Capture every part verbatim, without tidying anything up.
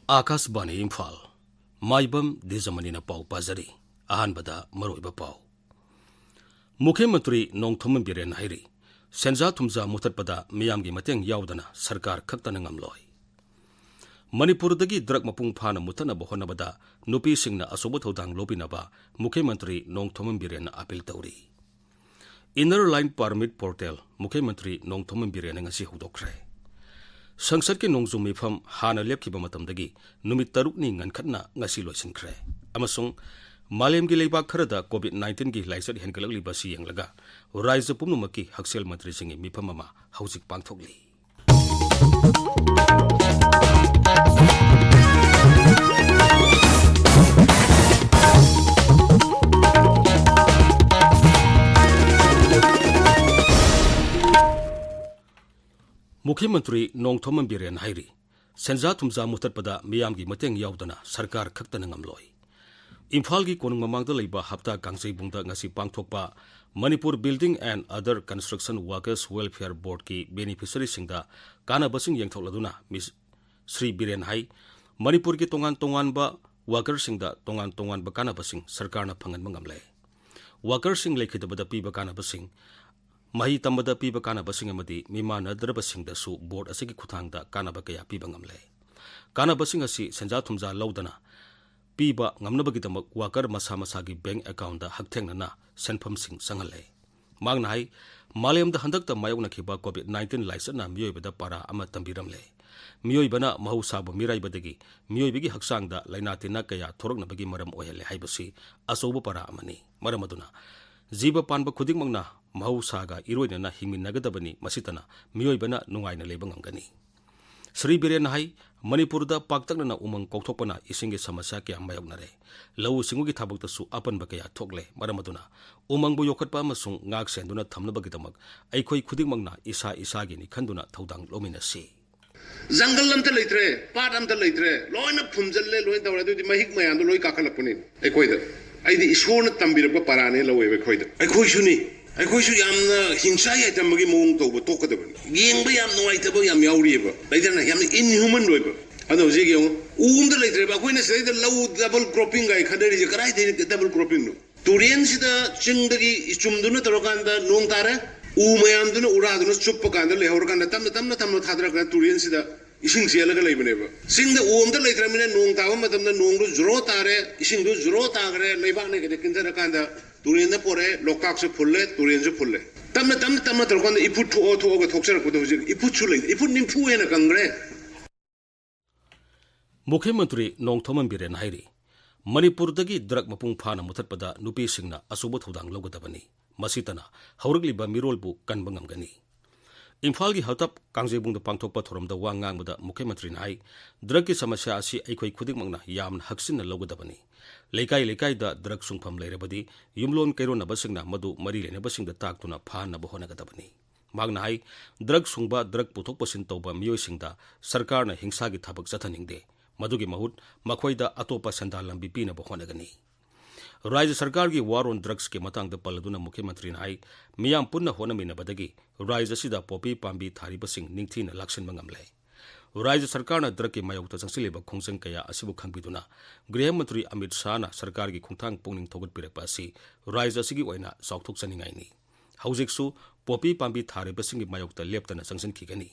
ꯑꯥꯀꯥꯁꯕꯥꯅꯤ ꯏꯝꯐꯥꯜ, ꯃꯥꯏꯕꯝ ꯗꯤꯖꯃꯅꯤꯅ ꯄꯥꯎ ꯄꯥꯖꯔꯤ꯫ ꯑꯍꯥꯟꯕꯗ ꯃꯔꯨꯑꯣꯏꯕ ꯄꯥꯎ꯫ ꯃꯨꯈ꯭ꯌ ꯃꯟꯇ꯭ꯔꯤ ꯅꯣꯡꯊꯣꯝꯕꯝ ꯕꯤꯔꯦꯟꯅ ꯍꯥꯏꯔꯤ, ꯁꯦꯟꯖꯥ ꯊꯨꯝꯖꯥ ꯃꯨꯊꯠꯄꯗ ꯃꯤꯌꯥꯝꯒꯤ ꯃꯇꯦꯡ ꯌꯥꯎꯗꯅ ꯁꯔꯀꯥꯔ ꯈꯛꯇꯅ ꯉꯝꯂꯣꯏ꯫ ꯃꯅꯤꯄꯨꯔꯗꯒꯤ ꯗ꯭ꯔꯒ ꯃꯄꯨꯡ ꯐꯥꯅ ꯃꯨꯊꯠꯅꯕ ꯍꯣꯠꯅꯕꯗ ꯅꯨꯄꯤꯁꯤꯡꯅ ꯑꯆꯧꯕ ꯊꯧꯗꯥꯡ ꯂꯧꯕꯤꯅꯕ ꯃꯨꯈ꯭ꯌ ꯃꯟꯇ꯭ꯔꯤ ꯅꯣꯡꯊꯣꯝꯕꯝ ꯕꯤꯔꯦꯟꯅ ꯑꯥꯄꯤꯜ ꯇꯧꯔꯤ꯫ ꯏꯟꯅꯔ ꯂꯥꯏꯟ ꯄꯔꯃꯤꯠ ꯄꯣꯔꯇꯦꯜ ꯃꯨꯈ꯭ꯌ ꯃꯟꯇ꯭ꯔꯤ ꯅꯣꯡꯊꯣꯝꯕꯝ ꯕꯤꯔꯦꯟꯅ ꯉꯁꯤ ꯍꯧꯗꯣꯛꯈ꯭ꯔꯦ꯫ ꯁꯪꯁꯠꯀꯤ ꯅꯣꯡꯖꯨ ꯃꯤꯐꯝ ꯍꯥꯟꯅ ꯂꯦꯞꯈꯤꯕ ꯃꯇꯝꯗꯒꯤ ꯅꯨꯃꯤꯠ ꯇꯔꯨꯛꯅꯤ ꯉꯟꯈꯠꯅ ꯉꯁꯤ ꯂꯣꯏꯁꯤꯟꯈ꯭ꯔꯦ꯫ ꯑꯃꯁꯨꯡ ꯃꯥꯂꯦꯝꯒꯤ ꯂꯩꯕꯥꯛ ꯈꯔꯗ ꯀꯣꯚꯤꯗ ꯅꯥꯏꯟꯇꯤꯟꯒꯤ ꯂꯥꯏꯆꯠ ꯍꯦꯟꯒꯠꯂꯛꯂꯤꯕ ꯑꯁꯤ ꯌꯦꯡꯂꯒ ꯔꯥꯖ꯭ꯌ ꯄꯨꯝꯅꯃꯛꯀꯤ ꯍꯛꯁꯦꯜ ꯃꯟꯇ꯭ꯔꯤꯁꯤꯡꯒꯤ ꯃꯤꯐꯝ ꯑꯃ ꯍꯧꯖꯤꯛ ꯄꯥꯡꯊꯣꯛꯂꯤ꯫ ꯃꯨꯈ꯭ꯌ ꯃꯟꯇ꯭ꯔꯤ ꯅꯣꯡꯊꯣꯝꯕꯝ ꯕꯤꯔꯦꯟ ꯍꯥꯏꯔꯤ, ꯁꯦꯟꯖꯥ ꯊꯨꯝꯖꯥ ꯃꯨꯊꯠꯄꯗ ꯃꯤꯌꯥꯝꯒꯤ ꯃꯇꯦꯡ ꯌꯥꯎꯗꯅ ꯁꯔꯀꯥꯔ ꯈꯛꯇꯅ ꯉꯝꯂꯣꯏ꯫ ꯏꯝꯐꯥꯜꯒꯤ ꯀꯣꯅꯨꯡ ꯃꯃꯥꯡꯗ ꯂꯩꯕ ꯍꯞꯇꯥ ꯀꯥꯡꯖꯩꯕꯨꯡꯗ ꯉꯁꯤ ꯄꯥꯡꯊꯣꯛꯄ Manipur Building and Other Construction Workers Welfare Boardꯀꯤ ꯕꯦꯅꯤꯐꯤꯁꯔꯤꯁꯤꯡꯗ ꯀꯥꯟꯅꯕꯁꯤꯡ ꯌꯦꯡꯊꯣꯛꯂꯗꯨꯅ ꯃꯤꯁ ꯁ꯭ꯔꯤ ꯕꯤꯔꯦꯟ ꯍꯥꯏ, ꯃꯅꯤꯄꯨꯔꯒꯤ ꯇꯣꯉꯥꯟ ꯇꯣꯉꯥꯟꯕ ꯋꯥꯀꯔꯁꯤꯡꯗ ꯇꯣꯉꯥꯟ ꯇꯣꯉꯥꯟꯕ ꯀꯥꯟꯅꯕꯁꯤꯡ ꯁꯔꯀꯥꯔꯅ ꯐꯪꯍꯟꯕ ꯉꯝꯂꯦ꯫ ꯋꯥꯀꯔꯁꯤꯡ ꯂꯩꯈꯤꯗꯕꯗ ꯄꯤꯕ ꯀꯥꯟꯅꯕꯁꯤꯡ, ꯃꯍꯩ ꯇꯝꯕꯗ ꯄꯤꯕ ꯀꯥꯟꯅꯕꯁꯤꯡ ꯑꯃꯗꯤ ꯃꯤꯃꯥꯟꯅꯗ꯭ꯔꯕꯁꯤꯡꯗꯁꯨ ꯕꯣꯔꯗ ꯑꯁꯤꯒꯤ ꯈꯨꯠꯊꯥꯡꯗ ꯀꯥꯟꯅꯕ ꯀꯌꯥ ꯄꯤꯕ ꯉꯝꯂꯦ꯫ ꯀꯥꯟꯅꯕꯁꯤꯡ ꯑꯁꯤ ꯁꯦꯟꯖꯥ ꯊꯨꯝꯖꯥ ꯂꯧꯗꯅ ꯄꯤꯕ ꯉꯝꯅꯕꯒꯤꯗꯃꯛ ꯋꯥꯀꯔ ꯃꯁꯥ ꯃꯁꯥꯒꯤ ꯕꯦꯡꯛ ꯑꯦꯀꯥꯎꯟꯗ ꯍꯛꯊꯦꯡꯅꯅ ꯁꯦꯟꯐꯝꯁꯤꯡ ꯆꯪꯍꯜꯂꯦ꯫ ꯃꯍꯥꯛꯅ ꯍꯥꯏ, ꯃꯥꯂꯦꯝꯗ ꯍꯟꯗꯛꯇ ꯃꯥꯌꯣꯛꯅꯈꯤꯕ ꯀꯣꯚꯤꯗ ꯅꯥꯏꯟꯇꯤꯟ ꯂꯥꯏꯆꯠꯅ ꯃꯤꯑꯣꯏꯕꯗ ꯄꯥꯔꯥ ꯑꯃ ꯇꯝꯕꯤꯔꯝꯂꯦ꯫ ꯃꯤꯑꯣꯏꯕꯅ ꯃꯍꯧꯁꯥꯕꯨ ꯃꯤꯔꯥꯏꯕꯗꯒꯤ ꯃꯤꯑꯣꯏꯕꯒꯤ ꯍꯛꯆꯥꯡꯗ ꯂꯥꯏꯅꯥ ꯇꯤꯟꯅꯥ ꯀꯌꯥ ꯊꯣꯔꯛꯅꯕꯒꯤ ꯃꯔꯝ ꯑꯣꯏꯍꯜꯂꯦ ꯍꯥꯏꯕꯁꯤ ꯑꯆꯧꯕ ꯄꯥꯔꯥ ꯑꯃꯅꯤ꯫ ꯃꯔꯝ ꯑꯗꯨꯅ ꯖꯤꯕ ꯄꯥꯟꯕ ꯈꯨꯗꯤꯡꯃꯛꯅ ꯃꯍꯧꯁꯥꯒ ꯏꯔꯣꯏꯅꯅ ꯍꯤꯡꯃꯤꯟꯅꯒꯗꯕꯅꯤ, ꯃꯁꯤꯇꯅ ꯃꯤꯑꯣꯏꯕꯅ ꯅꯨꯡꯉꯥꯏꯅ ꯂꯩꯕ ꯉꯝꯒꯅꯤ꯫ ꯁ꯭ꯔꯤ ꯕꯤꯔꯦꯟꯅ ꯍꯥꯏ, ꯃꯅꯤꯄꯨꯔꯗ ꯄꯥꯛꯇꯛꯅꯅ ꯎꯃꯪ ꯀꯣꯛꯊꯣꯛꯄꯅ ꯏꯁꯤꯡꯒꯤ ꯁꯃꯁ꯭ꯌꯥ ꯀꯌꯥ ꯃꯥꯌꯣꯛꯅꯔꯦ꯫ ꯂꯧꯎ ꯁꯤꯡꯎꯒꯤ ꯊꯕꯛꯇꯁꯨ ꯑꯄꯟꯕ ꯀꯌꯥ ꯊꯣꯛꯂꯦ꯫ ꯃꯔꯝ ꯑꯗꯨꯅ ꯎꯃꯪꯕꯨ ꯌꯣꯛꯈꯠꯄ ꯑꯃꯁꯨꯡ ꯉꯥꯛ ꯁꯦꯟꯗꯨꯅ ꯊꯝꯅꯕꯒꯤꯗꯃꯛ ꯑꯩꯈꯣꯏ ꯈꯨꯗꯤꯡꯃꯛꯅ ꯏꯁꯥ ꯏꯁꯥꯒꯤꯅꯤ ꯈꯟꯗꯨꯅ ꯊꯧꯗꯥꯡ ꯂꯧꯃꯤꯟꯅꯁꯤ꯫ ꯖꯪꯒꯜ ꯑꯝꯇ ꯂꯩꯇ꯭ꯔꯦ, ꯄꯥꯠ ꯑꯝꯇ ꯂꯩꯇ꯭ꯔꯦ, ꯂꯣꯏꯅ ꯐꯨꯝꯖꯜꯂꯦ, ꯂꯣꯏꯅ ꯇꯧꯔꯦ꯫ ꯑꯗꯨꯗꯤ ꯃꯍꯤꯛ ꯃꯌꯥꯝꯗꯣ ꯂꯣꯏ ꯀꯥꯈꯠꯂꯛꯄꯅꯤ ꯑꯩꯈꯣꯏꯗ꯫ ꯑꯩꯗꯤ ꯏꯁꯣꯔꯅ ꯇꯝꯕꯤꯔꯛꯄ ꯄꯔꯥꯅꯦ ꯂꯧꯋꯦꯕ ꯑꯩꯈꯣꯏꯗ꯫ ꯑꯩꯈꯣꯏꯁꯨꯅꯤ, ꯑꯩꯈꯣꯏꯁꯨ ꯌꯥꯝꯅ ꯍꯤꯡꯁꯥ ꯌꯥꯏꯇꯝꯕꯒꯤ ꯃꯑꯣꯡ ꯇꯧꯕ ꯇꯣꯛꯀꯗꯕꯅꯤ꯫ ꯌꯦꯡꯕ ꯌꯥꯝ ꯅꯨꯡꯉꯥꯏꯇꯕ ꯌꯥꯝ ꯌꯥꯎꯔꯤꯑꯕ, ꯂꯩꯗꯅ, ꯌꯥꯝꯅ ꯏꯟꯍ꯭ꯌꯨꯃꯟ ꯑꯣꯏꯕ꯫ ꯑꯗꯣ ꯍꯧꯖꯤꯛ ꯌꯦꯡꯉꯨ, ꯎ ꯑꯝꯇ ꯂꯩꯇ꯭ꯔꯦꯕ꯫ ꯑꯩꯈꯣꯏꯅ ꯁꯤꯗꯩꯗ ꯂꯧ ꯗꯕꯜ ꯀ꯭ꯔꯣꯞꯄꯤꯡ ꯀꯥꯏ ꯈꯟꯅꯔꯤꯁꯦ ꯀꯗꯥꯏꯗꯒꯤ ꯗꯕꯜ ꯀ꯭ꯔꯣꯞꯄꯤꯡꯅꯣ? ꯇꯨꯔꯦꯟꯁꯤꯗ ꯆꯤꯡꯗꯒꯤ ꯏꯆꯨꯝꯗꯨꯅ ꯇꯧꯔꯀꯥꯟꯗ ꯅꯣꯡ ꯇꯥꯔꯦ, ꯎ ꯃꯌꯥꯝꯗꯨꯅ ꯎꯔꯥꯗꯨꯅ ꯆꯨꯞꯄ ꯀꯥꯟꯗ ꯂꯩꯍꯧꯔꯀꯥꯟꯗ ꯇꯞꯅ ꯇꯞꯅ ꯇꯞꯅ ꯊꯥꯗꯔꯀꯥꯟꯗ ꯇꯨꯔꯦꯟꯁꯤꯗ ꯏꯁꯤꯡ ꯆꯦꯜꯂꯒ ꯂꯩꯕꯅꯦꯕ꯫ ꯆꯤꯡꯗ ꯎ ꯑꯝꯇ ꯂꯩꯇ꯭ꯔꯕꯅꯤꯅ ꯅꯣꯡ ꯇꯥꯕ ꯃꯇꯝꯗ ꯅꯣꯡꯗꯨ ꯖꯣꯔꯣ ꯇꯥꯔꯦ, ꯏꯁꯤꯡꯗꯨ ꯖꯣꯔꯣ ꯇꯥꯈ꯭ꯔꯦ, ꯂꯩꯕꯥꯛꯅ ꯀꯩꯗ ꯀꯤꯟꯊꯔꯀꯥꯟꯗ ꯇꯨꯔꯦꯟꯗ ꯄꯣꯔꯛꯑꯦ, ꯂꯣꯛꯇꯥꯛꯁꯨ ꯐꯨꯜꯂꯦ, ꯇꯨꯔꯦꯟꯁꯨ ꯐꯨꯜꯂꯦ꯫ ꯇꯞꯅ ꯇꯞꯅ ꯇꯞꯅ ꯇꯧꯔꯀꯥꯟꯗ ꯏꯐꯨꯠ ꯊꯣꯛꯑ ꯊꯣꯛꯑꯒ ꯊꯣꯛꯆꯔꯛꯄꯗꯣ ꯍꯧꯖꯤꯛ ꯏꯐꯨꯠꯁꯨ ꯂꯩ, ꯏꯐꯨꯠ ꯅꯤꯝꯐꯨ ꯍꯦꯟꯅ ꯀꯪꯈ꯭ꯔꯦ꯫ ꯃꯨꯈ꯭ꯌ ꯃꯟꯇ꯭ꯔꯤ ꯅꯣꯡꯊꯣꯝꯕꯝ ꯕꯤꯔꯦꯟꯅ ꯍꯥꯏꯔꯤ, ꯃꯅꯤꯄꯨꯔꯗꯒꯤ ꯗ꯭ꯔꯒ ꯃꯄꯨꯡ ꯐꯥꯅ ꯃꯨꯊꯠꯄꯗ ꯅꯨꯄꯤꯁꯤꯡꯅ ꯑꯆꯧꯕ ꯊꯧꯗꯥꯡ ꯂꯧꯒꯗꯕꯅꯤ꯫ ꯃꯁꯤꯇꯅ ꯍꯧꯔꯛꯂꯤꯕ ꯃꯤꯔꯣꯜꯕꯨ ꯀꯟꯕ ꯉꯝꯒꯅꯤ꯫ ꯏꯝꯐꯥꯜꯒꯤ ꯍꯜꯇꯞ ꯀꯥꯡꯖꯩꯕꯨꯡꯗ ꯄꯥꯡꯊꯣꯛꯄ ꯊꯧꯔꯝꯗ ꯋꯥ ꯉꯥꯡꯕꯗ ꯃꯨꯈ꯭ꯌ ꯃꯟꯇ꯭ꯔꯤꯅ ꯍꯥꯏ, ꯗ꯭ꯔꯒꯀꯤ ꯁꯃꯁ꯭ꯌꯥ ꯑꯁꯤ ꯑꯩꯈꯣꯏ ꯈꯨꯗꯤꯡꯃꯛꯅ ꯌꯥꯝꯅ ꯍꯛꯆꯤꯟꯅ ꯂꯧꯒꯗꯕꯅꯤ꯫ ꯂꯩꯀꯥꯏ ꯂꯩꯀꯥꯏꯗ ꯗ꯭ꯔꯒ ꯁꯨꯡꯐꯝ ꯂꯩꯔꯕꯗꯤ ꯌꯨꯝꯂꯣꯟ ꯀꯩꯔꯣꯟꯅꯕꯁꯤꯡꯅ ꯃꯗꯨ ꯃꯔꯤ ꯂꯩꯅꯕꯁꯤꯡꯗ ꯇꯥꯛꯇꯨꯅ ꯐꯍꯟꯅꯕ ꯍꯣꯠꯅꯒꯗꯕꯅꯤ꯫ ꯃꯍꯥꯛꯅ ꯍꯥꯏ, ꯗ꯭ꯔꯒ ꯁꯨꯡꯕ, ꯗ꯭ꯔꯒ ꯄꯨꯊꯣꯛ ꯄꯨꯁꯤꯟ ꯇꯧꯕ ꯃꯤꯑꯣꯏꯁꯤꯡꯗ ꯁꯔꯀꯥꯔꯅ ꯍꯤꯡꯁꯥꯒꯤ ꯊꯕꯛ ꯆꯠꯊꯅꯤꯡꯗꯦ꯫ ꯃꯗꯨꯒꯤ ꯃꯍꯨꯠ ꯃꯈꯣꯏꯗ ꯑꯇꯣꯞꯄ ꯁꯦꯟꯗꯥꯟ ꯂꯝꯕꯤ ꯄꯤꯅꯕ ꯍꯣꯠꯅꯒꯅꯤ꯫ ꯔꯥꯖ꯭ꯌ ꯁꯔꯀꯥꯔꯒꯤ war on drugsꯀꯤ ꯃꯇꯥꯡꯗ ꯄꯜꯂꯗꯨꯅ ꯃꯨꯈ꯭ꯌ ꯃꯟꯇ꯭ꯔꯤꯅ ꯍꯥꯏ, ꯃꯤꯌꯥꯝ ꯄꯨꯟꯅ ꯍꯣꯠꯅꯃꯤꯟꯅꯕꯗꯒꯤ ꯔꯥꯖ꯭ꯌ ꯑꯁꯤꯗ ꯄꯣꯄꯤ ꯄꯥꯝꯕꯤ ꯊꯥꯔꯤꯕꯁꯤꯡ ꯅꯤꯡꯊꯤꯅ ꯂꯥꯛꯁꯤꯟꯕ ꯉꯝꯂꯦ꯫ ꯔꯥꯖ꯭ꯌ ꯁꯔꯀꯥꯔꯅ ꯗ꯭ꯔꯒꯀꯤ ꯃꯥꯌꯣꯛꯇ ꯆꯪꯁꯤꯜꯂꯤꯕ ꯈꯣꯡꯖꯪ ꯀꯌꯥ ꯑꯁꯤꯕꯨ ꯈꯪꯕꯤꯗꯨꯅ ꯒ꯭ꯔꯤꯍ ꯃꯟꯇ꯭ꯔꯤ ꯑꯃꯤꯠ ꯁꯥꯍꯅ ꯁꯔꯀꯥꯔꯒꯤ ꯈꯣꯡꯊꯥꯡ ꯄꯨꯛꯅꯤꯡ ꯊꯧꯒꯠꯄꯤꯔꯛꯄ ꯑꯁꯤ ꯔꯥꯖ꯭ꯌ ꯑꯁꯤꯒꯤ ꯑꯣꯏꯅ ꯆꯥꯎꯊꯣꯛꯆꯅꯤꯡꯉꯥꯏꯅꯤ꯫ ꯍꯧꯖꯤꯛꯁꯨ ꯄꯣꯄꯤ ꯄꯥꯝꯕꯤ ꯊꯥꯔꯤꯕꯁꯤꯡꯒꯤ ꯃꯥꯌꯣꯛꯇ ꯂꯦꯞꯇꯅ ꯆꯪꯁꯤꯟꯈꯤꯒꯅꯤ꯫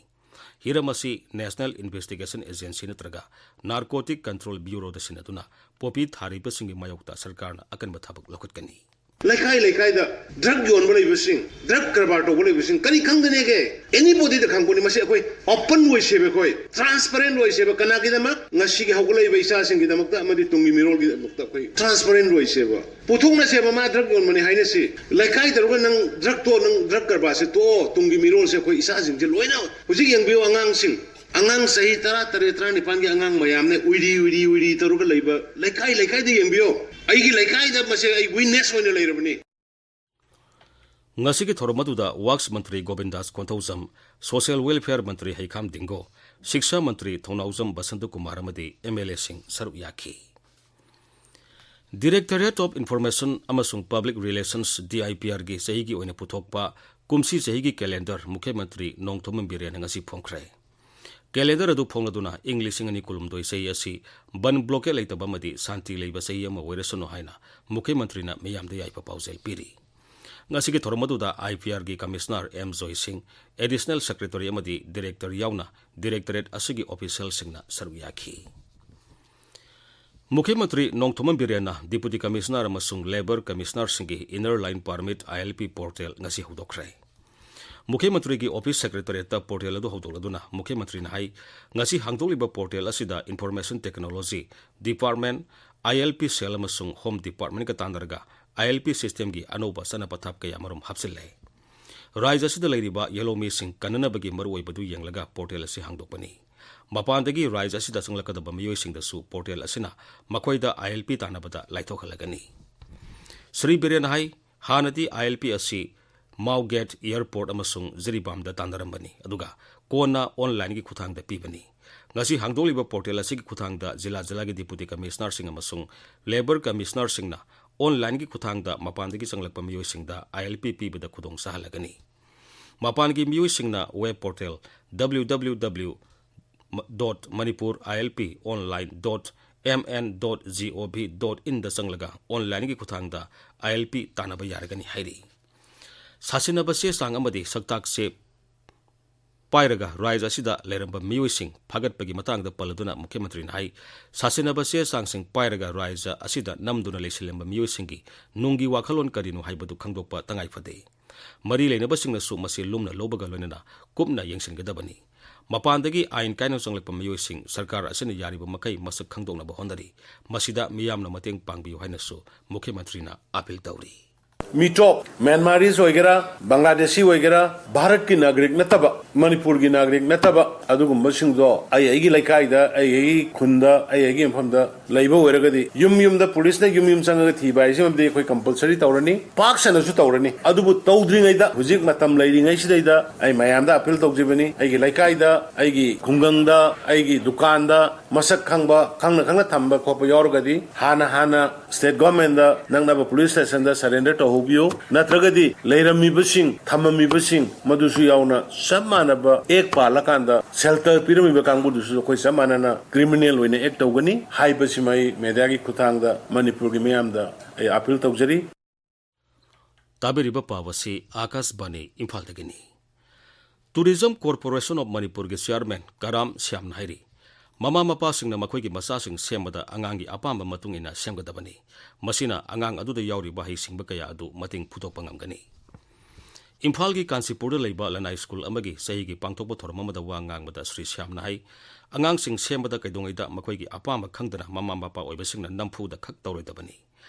ꯍꯤꯔꯝ ꯑꯁꯤ National Investigation Agency ꯅꯠꯇ꯭ꯔꯒ Narcotic Control Bureauꯗ ꯁꯤꯟꯅꯗꯨꯅ ꯄꯣꯄꯤ ꯊꯥꯔꯤꯕꯁꯤꯡꯒꯤ ꯃꯥꯌꯣꯛꯇ ꯁꯔꯀꯥꯔꯅ ꯑꯀꯟꯕ ꯊꯕꯛ ꯂꯧꯈꯠꯀꯅꯤ꯫ ꯂꯩꯀꯥꯏ ꯂꯩꯀꯥꯏꯗ ꯗ꯭ꯔꯒ ꯌꯣꯟꯕ ꯂꯩꯕꯁꯤꯡ, ꯗ꯭ꯔꯒ ꯀꯔꯕꯥꯔ ꯇꯧꯕ ꯂꯩꯕꯁꯤꯡ ꯀꯔꯤ ꯈꯪꯗꯅꯦꯒꯦ? Anybodyꯗ ꯈꯪꯕꯅꯤ꯫ ꯃꯁꯤ ꯑꯩꯈꯣꯏ open ꯑꯣꯏꯁꯦꯕ, ꯑꯩꯈꯣꯏ transparent ꯑꯣꯏꯁꯦꯕ꯫ ꯀꯅꯥꯒꯤꯗꯃꯛ? ꯉꯁꯤꯒꯤ ꯍꯧꯒꯠꯂꯛꯏꯕ ꯏꯆꯥꯁꯤꯡꯒꯤꯗꯃꯛꯇ ꯑꯃꯗꯤ ꯇꯨꯡꯒꯤ ꯃꯤꯔꯣꯜꯒꯤꯗꯃꯛꯇ ꯑꯩꯈꯣꯏ transparent ꯑꯣꯏꯁꯦꯕ꯫ ꯄꯨꯊꯣꯛꯅꯁꯦꯕ, ꯃꯥ ꯗ꯭ꯔꯒ ꯌꯣꯟꯕꯅꯤ ꯍꯥꯏꯅꯁꯤ꯫ ꯂꯩꯀꯥꯏ ꯇꯧꯔꯒ ꯅꯪ ꯗ꯭ꯔꯒ ꯇꯣ, ꯅꯪ ꯗ꯭ꯔꯒ ꯀꯔꯕꯥꯔꯁꯦ ꯇꯣꯛꯑꯣ, ꯇꯨꯡꯒꯤ ꯃꯤꯔꯣꯜꯁꯦ ꯑꯩꯈꯣꯏ ꯏꯆꯥꯁꯤꯡꯁꯦ ꯂꯣꯏꯅ ꯍꯧꯖꯤꯛ ꯌꯦꯡꯕꯤꯌꯨ, ꯑꯉꯥꯡꯁꯤꯡ, ꯑꯉꯥꯡ ꯆꯍꯤ ꯇꯔꯥ ꯇꯔꯦꯠ, ꯇꯔꯥꯅꯤꯄꯥꯟꯒꯤ ꯑꯉꯥꯡ ꯃꯌꯥꯝꯅ ꯎꯏꯔꯤ, ꯎꯏꯔꯤ, ꯎꯏꯔꯤ ꯇꯧꯔꯒ ꯂꯩꯕ ꯂꯩꯀꯥꯏ ꯂꯩꯀꯥꯏꯗ ꯌꯦꯡꯕꯤꯌꯨ꯫ ꯑꯩꯒꯤ ꯂꯩꯀꯥꯏꯗ ꯃꯁꯦ ꯑꯩ witness ꯑꯣꯏꯅ ꯂꯩꯔꯕꯅꯤ꯫ ꯉꯁꯤꯒꯤ ꯊꯧꯔꯝ ꯑꯗꯨꯗ ꯋꯥꯛꯁ ꯃꯟꯇ꯭ꯔꯤ ꯒꯣꯕꯤꯟꯗꯥꯁ ꯀꯣꯟꯊꯧꯖꯝ, Social Welfare ꯃꯟꯇ꯭ꯔꯤ ꯍꯩꯈꯥꯝ ꯗꯤꯡꯒꯣ, ꯁꯤꯛꯁꯥ ꯃꯟꯇ꯭ꯔꯤ ꯊꯧꯅꯥꯎꯖꯝ ꯕꯁꯟꯇ ꯀꯨꯃꯥꯔ ꯑꯃꯗꯤ MLAꯁꯤꯡ ꯁꯔꯨꯛ ꯌꯥꯈꯤ꯫ Directorate of Information ꯑꯃꯁꯨꯡ Public Relations, DIPRꯒꯤ ꯆꯍꯤꯒꯤ ꯑꯣꯏꯅ ꯄꯨꯊꯣꯛꯄ ꯀꯨꯝꯁꯤ ꯆꯍꯤꯒꯤ calendar ꯃꯨꯈ꯭ꯌ ꯃꯟꯇ꯭ꯔꯤ ꯅꯣꯡꯊꯣꯝꯕꯝ ꯕꯤꯔꯦꯟꯅ ꯉꯁꯤ ꯐꯣꯡꯈ꯭ꯔꯦ꯫ ꯀꯦꯂꯦꯟꯗꯔ ꯑꯗꯨ ꯐꯣꯡꯂꯗꯨꯅ ꯏꯪ ꯂꯤꯁꯤꯡ ꯑꯅꯤ ꯀꯨꯟꯍꯨꯝꯗꯣꯏ ꯆꯍꯤ ꯑꯁꯤ ꯕꯟ ꯕ꯭ꯂꯣꯀꯦꯠ ꯂꯩꯇꯕ ꯑꯃꯗꯤ ꯁꯥꯟꯇꯤ ꯂꯩꯕ ꯆꯍꯤ ꯑꯃ ꯑꯣꯏꯔꯁꯅꯨ ꯍꯥꯏꯅ ꯃꯨꯈ꯭ꯌ ꯃꯟꯇ꯭ꯔꯤꯅ ꯃꯤꯌꯥꯝꯗ ꯌꯥꯏꯐ ꯄꯥꯎꯖꯦꯜ ꯄꯤꯔꯤ꯫ ꯉꯁꯤꯒꯤ ꯊꯧꯔꯝ ꯑꯗꯨꯗ ꯑꯥꯏ ꯄꯤ ꯑꯥꯔꯒꯤ ꯀꯃꯤꯁꯅꯔ ꯑꯦꯝ ꯖꯣꯏ ꯁꯤꯡ, ꯑꯦꯗꯤꯁꯅꯦꯜ ꯁꯦꯀ꯭ꯔꯦꯇꯔꯤ ꯑꯃꯗꯤ ꯗꯤꯔꯦꯛꯇꯔ ꯌꯥꯎꯅ ꯗꯤꯔꯦꯛꯇꯣꯔꯦꯠ ꯑꯁꯤꯒꯤ ꯑꯣꯐꯤꯁꯤꯌꯦꯜꯁꯤꯡꯅ ꯁꯔꯨꯛ ꯌꯥꯈꯤ꯫ ꯃꯨꯈ꯭ꯌ ꯃꯟꯇ꯭ꯔꯤ ꯅꯣꯡꯊꯣꯝꯕꯝ ꯕꯤꯔꯦꯟꯅ ꯗꯤꯄꯨꯇꯤ ꯀꯃꯤꯁꯅꯔ ꯑꯃꯁꯨꯡ ꯂꯦꯕꯔ ꯀꯃꯤꯁꯅꯔꯁꯤꯡꯒꯤ ꯏꯟꯅꯔ ꯂꯥꯏꯟ ꯄꯥꯔꯃꯤꯠ, ꯑꯥꯏ ꯑꯦꯜ ꯄꯤ, ꯄꯣꯔꯇꯦꯜ ꯉꯁꯤ ꯍꯧꯗꯣꯛꯈ꯭ꯔꯦ꯫ ꯃꯨꯈ꯭ꯌ ꯃꯟꯇ꯭ꯔꯤꯒꯤ ꯑꯣꯐꯤꯁ ꯁꯦꯀ꯭ꯔꯦꯇꯔꯤꯌꯦꯠꯇ ꯄꯣꯔꯇꯦꯜ ꯑꯗꯨ ꯍꯧꯗꯣꯛꯂꯗꯨꯅ ꯃꯨꯈ꯭ꯌ ꯃꯟꯇ꯭ꯔꯤꯅ ꯍꯥꯏ, ꯉꯁꯤ ꯍꯥꯡꯗꯣꯛꯂꯤꯕ ꯄꯣꯔꯇꯦꯜ ꯑꯁꯤꯗ ꯏꯟꯐꯣꯔꯃꯦꯁꯟ ꯇꯦꯛꯅꯣꯂꯣꯖꯤ ꯗꯤꯄꯥꯔꯠꯃꯦꯟ, ꯑꯥꯏ ꯑꯦꯜ ꯄꯤ ꯁꯦꯜ ꯑꯃꯁꯨꯡ ꯍꯣꯝ ꯗꯤꯄꯥꯔꯠꯃꯦꯟꯒ ꯇꯥꯟꯅꯔꯒ ꯑꯥꯏ ꯑꯦꯜ ꯄꯤ ꯁꯤꯁꯇꯦꯝꯒꯤ ꯑꯅꯧꯕ ꯆꯠꯅ ꯄꯊꯥꯞ ꯀꯌꯥ ꯃꯔꯨꯝ ꯍꯥꯞꯆꯤꯜꯂꯦ꯫ ꯔꯥꯏꯖ꯭ꯌ ꯑꯁꯤꯗ ꯂꯩꯔꯤꯕ ꯌꯦꯜꯍꯧꯃꯤꯁꯤꯡ ꯀꯟꯅꯅꯕꯒꯤ ꯃꯔꯨꯑꯣꯏꯕꯗꯨ ꯌꯦꯡꯂꯒ ꯄꯣꯔꯇꯦꯜ ꯑꯁꯤ ꯍꯥꯡꯗꯣꯛꯄꯅꯤ꯫ ꯃꯄꯥꯟꯗꯒꯤ ꯔꯥꯏꯖ꯭ꯌ ꯑꯁꯤꯗ ꯆꯪꯂꯛꯀꯗꯕ ꯃꯤꯑꯣꯏꯁꯤꯡꯗꯁꯨ ꯄꯣꯔꯇꯦꯜ ꯑꯁꯤꯅ ꯃꯈꯣꯏꯗ ꯑꯥꯏ ꯑꯦꯜ ꯄꯤ ꯇꯥꯟꯅꯕꯗ ꯂꯥꯏꯊꯣꯛꯍꯜꯂꯒꯅꯤ꯫ ꯁ꯭ꯔꯤ ꯕꯤꯔꯦꯟꯅ ꯍꯥꯏ, ꯍꯥꯟꯅꯗꯤ ꯑꯥꯏ ꯑꯦꯜ ꯄꯤ ꯑꯁꯤ ꯃꯥꯎꯒꯦꯠ ꯑꯦꯌꯔꯄꯣꯔꯠ ꯑꯃꯁꯨꯡ ꯖꯤꯔꯤꯕꯥꯝꯗ ꯇꯥꯟꯅꯔꯝꯕꯅꯤ, ꯑꯗꯨꯒ ꯀꯣꯟꯅ ꯑꯣꯟꯂꯥꯏꯟꯒꯤ ꯈꯨꯠꯊꯥꯡꯗ ꯄꯤꯕꯅꯤ꯫ ꯉꯁꯤ ꯍꯥꯡꯗꯣꯛꯂꯤꯕ ꯄꯣꯔꯇꯦꯜ ꯑꯁꯤꯒꯤ ꯈꯨꯠꯊꯥꯡꯗ ꯖꯤꯂꯥ ꯖꯤꯂꯥꯒꯤ ꯗꯤꯄꯨꯇꯤ ꯀꯃꯤꯁꯅꯔꯁꯤꯡ ꯑꯃꯁꯨꯡ ꯂꯦꯕꯔ ꯀꯃꯤꯁꯅꯔꯁꯤꯡꯅ ꯑꯣꯟꯂꯥꯏꯟꯒꯤ ꯈꯨꯠꯊꯥꯡꯗ ꯃꯄꯥꯟꯗꯒꯤ ꯆꯪꯂꯛꯄ ꯃꯤꯑꯣꯏꯁꯤꯡꯗ ꯑꯥꯏ ꯑꯦꯜ ꯄꯤ ꯄꯤꯕꯗ ꯈꯨꯗꯣꯡ ꯆꯥꯍꯜꯂꯒꯅꯤ꯫ ꯃꯄꯥꯟꯒꯤ ꯃꯤꯑꯣꯏꯁꯤꯡꯅ web portal W W W dot manipur I L P online dot M N dot gov dot in ꯗ ꯆꯪꯂꯒ ꯑꯣꯟꯂꯥꯏꯟꯒꯤ ꯈꯨꯠꯊꯥꯡꯗ ꯑꯥꯏ ꯑꯦꯜ ꯄꯤ ꯇꯥꯟꯅꯕ ꯌꯥꯔꯒꯅꯤ ꯍꯥꯏꯔꯤ꯫ ꯁꯥꯁꯤꯟꯅꯕ ꯆꯦ ꯆꯥꯡ ꯑꯃꯗꯤ ꯁꯛꯇꯥꯛ ꯆꯦ ꯄꯥꯏꯔꯒ ꯔꯥꯏꯖ꯭ꯌ ꯑꯁꯤꯗ ꯂꯩꯔꯝꯕ ꯃꯤꯑꯣꯏꯁꯤꯡ ꯐꯥꯒꯠꯄꯒꯤ ꯃꯇꯥꯡꯗ ꯄꯜꯂꯗꯨꯅ ꯃꯨꯈ꯭ꯌ ꯃꯟꯇ꯭ꯔꯤꯅ ꯍꯥꯏ, ꯁꯥꯁꯤꯟꯅꯕ ꯆꯦ ꯆꯥꯡꯁꯤꯡ ꯄꯥꯏꯔꯒ ꯔꯥꯏꯖ꯭ꯌ ꯑꯁꯤꯗ ꯅꯝꯗꯨꯅ ꯂꯩꯁꯤꯜꯂꯝꯕ ꯃꯤꯑꯣꯏꯁꯤꯡꯒꯤ ꯅꯨꯡꯒꯤ ꯋꯥꯈꯜꯂꯣꯟ ꯀꯔꯤꯅꯣ ꯍꯥꯏꯕꯗꯨ ꯈꯪꯗꯣꯛꯄ ꯇꯉꯥꯏ ꯐꯗꯦ꯫ ꯃꯔꯤ ꯂꯩꯅꯕꯁꯤꯡꯅꯁꯨ ꯃꯁꯤ ꯂꯨꯝꯅ ꯂꯧꯕꯒ ꯂꯣꯏꯅꯅ ꯀꯨꯞꯅ ꯌꯦꯡꯁꯤꯟꯒꯗꯕꯅꯤ꯫ ꯃꯄꯥꯟꯗꯒꯤ ꯑꯥꯏꯟ ꯀꯥꯏꯅ ꯆꯪꯂꯛꯄ ꯃꯤꯑꯣꯏꯁꯤꯡ ꯁꯔꯀꯥꯔ ꯑꯁꯤꯅ ꯌꯥꯔꯤꯕ ꯃꯈꯩ ꯃꯁꯛ ꯈꯪꯗꯣꯛꯅꯕ ꯍꯣꯠꯅꯔꯤ꯫ ꯃꯁꯤꯗ ꯃꯤꯌꯥꯝꯅ ꯃꯇꯦꯡ ꯄꯥꯡꯕꯤꯌꯨ ꯍꯥꯏꯅꯁꯨ ꯃꯨꯈ꯭ꯌ ꯃꯟꯇ꯭ꯔꯤꯅ ꯑꯥꯄꯤꯜ ꯇꯧꯔꯤ꯫ ꯃꯤꯇꯣꯞ, ꯃ꯭ꯌꯥꯟꯃꯥꯔꯤꯁ ꯑꯣꯏꯒꯦꯔꯥ, ꯕꯪꯒ꯭ꯂꯥꯗꯦꯁꯤ ꯑꯣꯏꯒꯦꯔꯥ, ꯚꯥꯔꯠꯀꯤ ꯅꯥꯒꯔꯤꯛ ꯅꯠꯇꯕ, ꯃꯅꯤꯄꯨꯔꯒꯤ ꯅꯥꯒꯔꯤꯛ ꯅꯠꯇꯕ, ꯑꯗꯨꯒꯨꯝꯕꯁꯤꯡꯗꯣ ꯑꯩ ꯑꯩꯒꯤ ꯂꯩꯀꯥꯏꯗ, ꯑꯩ ꯑꯩꯒꯤ ꯈꯨꯟꯗ, ꯑꯩ ꯑꯩꯒꯤ ꯃꯐꯝꯗ ꯂꯩꯕ ꯑꯣꯏꯔꯒꯗꯤ, ꯌꯨꯝ ꯌꯨꯝꯗ ꯄꯨꯂꯤꯁꯅ ꯌꯨꯝ ꯌꯨꯝ ꯆꯪꯉꯒ ꯊꯤꯕ ꯍꯥꯏꯁꯤꯃꯗꯤ ꯑꯩꯈꯣꯏ ꯀꯝꯄꯜꯁꯔꯤ ꯇꯧꯔꯅꯤ, ꯄꯥꯛ ꯁꯟꯅꯁꯨ ꯇꯧꯔꯅꯤ꯫ ꯑꯗꯨꯕꯨ ꯇꯧꯗ꯭ꯔꯤꯉꯩꯗ, ꯍꯧꯖꯤꯛ ꯃꯇꯝ ꯂꯩꯔꯤꯉꯩꯁꯤꯗꯩꯗ ꯑꯩ ꯃꯌꯥꯝꯗ ꯑꯥꯄꯤꯜ ꯇꯧꯖꯕꯅꯤ, ꯑꯩꯒꯤ ꯂꯩꯀꯥꯏꯗ, ꯑꯩꯒꯤ ꯈꯨꯡꯒꯪꯗ, ꯑꯩꯒꯤ ꯗꯨꯀꯥꯟꯗ, ꯃꯁꯛ ꯈꯪꯕ, ꯈꯪꯅ ꯈꯪꯅ ꯊꯝꯕ ꯈꯣꯠꯄ ꯌꯥꯎꯔꯒꯗꯤ, ꯍꯥꯟꯅ ꯍꯥꯟꯅ ꯁ꯭ꯇꯦꯠ ꯒꯣꯔꯃꯦꯟꯗ ꯅꯛꯅꯕ ꯄꯨꯂꯤꯁ ꯁ꯭ꯇꯦꯁꯟꯗ ꯁꯔꯦꯟꯗꯔ ꯇꯧꯍꯧꯕꯤꯌꯨ꯫ ꯅꯠꯇ꯭ꯔꯒꯗꯤ ꯂꯩꯔꯝꯃꯤꯕꯁꯤꯡ, ꯊꯝꯃꯝꯃꯤꯕꯁꯤꯡ ꯃꯗꯨꯁꯨ ꯌꯥꯎꯅ ꯆꯞ ꯃꯥꯟꯅ ꯆꯥꯅꯕ ꯑꯦꯛ ꯄꯥꯜꯂꯀꯥꯟꯗ ꯁꯦꯜꯇꯔ ꯄꯤꯔꯝꯃꯤꯕ ꯀꯥꯡꯕꯨꯗꯨꯁꯨ ꯑꯩꯈꯣꯏ ꯆꯞ ꯃꯥꯟꯅꯅ ꯀ꯭ꯔꯤꯃꯤꯅꯦꯜ ꯑꯣꯏꯅ ꯑꯦꯛ ꯇꯧꯒꯅꯤ ꯍꯥꯏꯕꯁꯤꯃ ꯑꯩ ꯃꯦꯗꯤꯌꯥꯒꯤ ꯈꯨꯠꯊꯥꯡꯗ ꯃꯅꯤꯄꯨꯔꯒꯤ ꯃꯤꯌꯥꯝꯗ ꯑꯩ ꯑꯥꯄꯤꯜ ꯇꯧꯖꯔꯤ꯫ ꯇꯥꯕꯤꯔꯤꯕ ꯄꯥꯎ ꯑꯁꯤ ꯑꯥꯀꯥꯁꯕꯥꯅꯤ ꯏꯝꯐꯥꯜꯗꯒꯤꯅꯤ꯫ Tourism Corporation of ꯃꯅꯤꯄꯨꯔꯒꯤ ꯆꯤꯌꯥꯔꯃꯦꯟ ꯀꯔꯥꯝ ꯁ꯭ꯌꯥꯝꯅ ꯍꯥꯏꯔꯤ, ꯃꯃꯥ ꯃꯄꯥꯁꯤꯡꯅ ꯃꯈꯣꯏꯒꯤ ꯃꯆꯥꯁꯤꯡ ꯁꯦꯝꯕꯗ ꯑꯉꯥꯡꯒꯤ ꯑꯄꯥꯝꯕ ꯃꯇꯨꯡ ꯏꯟꯅ ꯁꯦꯝꯒꯗꯕꯅꯤ꯫ ꯃꯁꯤꯅ ꯑꯉꯥꯡ ꯑꯗꯨꯗ ꯌꯥꯎꯔꯤꯕ ꯍꯩꯁꯤꯡꯕ ꯀꯌꯥ ꯑꯗꯨ ꯃꯇꯤꯡ ꯐꯨꯗꯣꯛꯄ ꯉꯝꯒꯅꯤ꯫ ꯏꯝꯐꯥꯜꯒꯤ ꯀꯥꯟꯆꯤꯄꯨꯔꯗ ꯂꯩꯕ ꯂꯅꯥꯏ ꯁ꯭ꯀꯨꯜ ꯑꯃꯒꯤ ꯆꯍꯤꯒꯤ ꯄꯥꯡꯊꯣꯛꯄ ꯊꯧꯔꯝ ꯑꯃꯗ ꯋꯥ ꯉꯥꯡꯕꯗ ꯁ꯭ꯔꯤ ꯁ꯭ꯌꯥꯝꯅ ꯍꯥꯏ, ꯑꯉꯥꯡꯁꯤꯡ ꯁꯦꯝꯕꯗ ꯀꯩꯗꯧꯉꯩꯗ ꯃꯈꯣꯏꯒꯤ ꯑꯄꯥꯝꯕ ꯈꯪꯗꯅ ꯃꯃꯥ ꯃꯄꯥ ꯑꯣꯏꯕꯁꯤꯡꯅ ꯅꯝꯐꯨꯗ ꯈꯛ ꯇꯧꯔꯣꯏꯗꯕꯅꯤ꯫